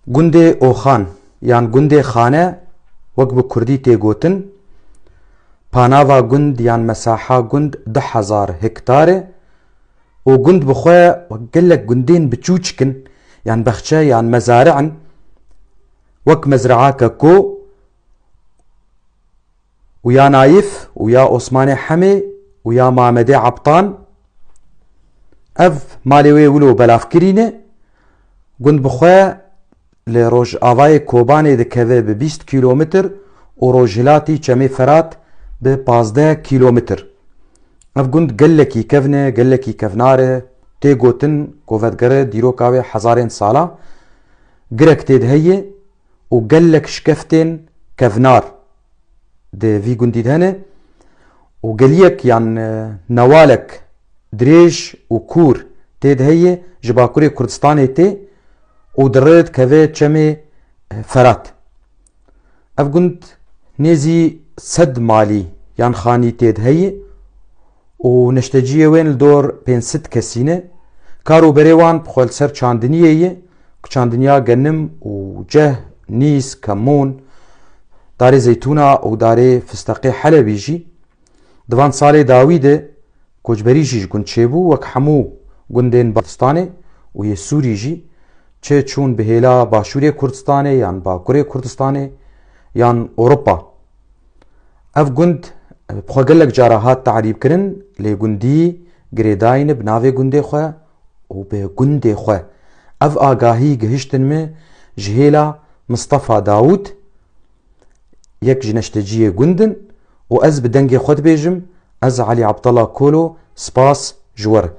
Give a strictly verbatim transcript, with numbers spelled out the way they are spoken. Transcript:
Gundê Oxan yan gundê Xane, wek bi kurdî tê gotin, panava gund yan mesaha gund du hezar hektar e û gund bi xwe gelek gundên biçûçik in, yan bexçe yan mezari in, wek Mezraa Keko û ya Nayif û ya Osmanê Hemê û ya Mamedê Aptan. Ev malê wê wilo belavkirî ne. Gund bi xwe li rojavayê Kobanê dikeve bi bîst kîlometr û rojhilatî Çemê Ferat bi pazdeh kîlometr. Ev gund gelekî kevn e, gelekî kevnar e. Tê gotin ku vedgere dîroka wê hezarên sala girek tê de heye û gelek şikeftên kevnar di vî gundî de hene û geliyek yan, e, newalek dirêj û kûr tê de heye, ji Bakurê Kurdistanê tê û di rê dikeve Çemê, e, Ferat. Ev gund nêzî sed malî yan xanî tê de heye û neşteciyê wên li dor pênc sed kesî ne. Kar û berê wan bi xwe li ser çandiniyê ye, ku çandiniya genim û ceh, nîs, kemûn, darê zeytûna û darê fisteqê Helebî jî. Di van salê dawî de koçberî jî ji gund çêbû, wek hemû gundên Kurdistanê û yê Sûrî jî, çê çûn bi hêla Başûrê Kurdistanê yan Bakurê Kurdistanê yan Ewropa. Ev gund, e, bi xwe gelek cara hat tarîbkirin, lê gundî girêdayî ne bi navê gundê xwe û bi gundê xwe. Ev agahî gihiştin me ji hêla Mistefa Dawûd, yek ji neşteciyê gund in, û ez bi dengê xwe dibêjim, ez Elî Abdullah Kolo, spas ji we re.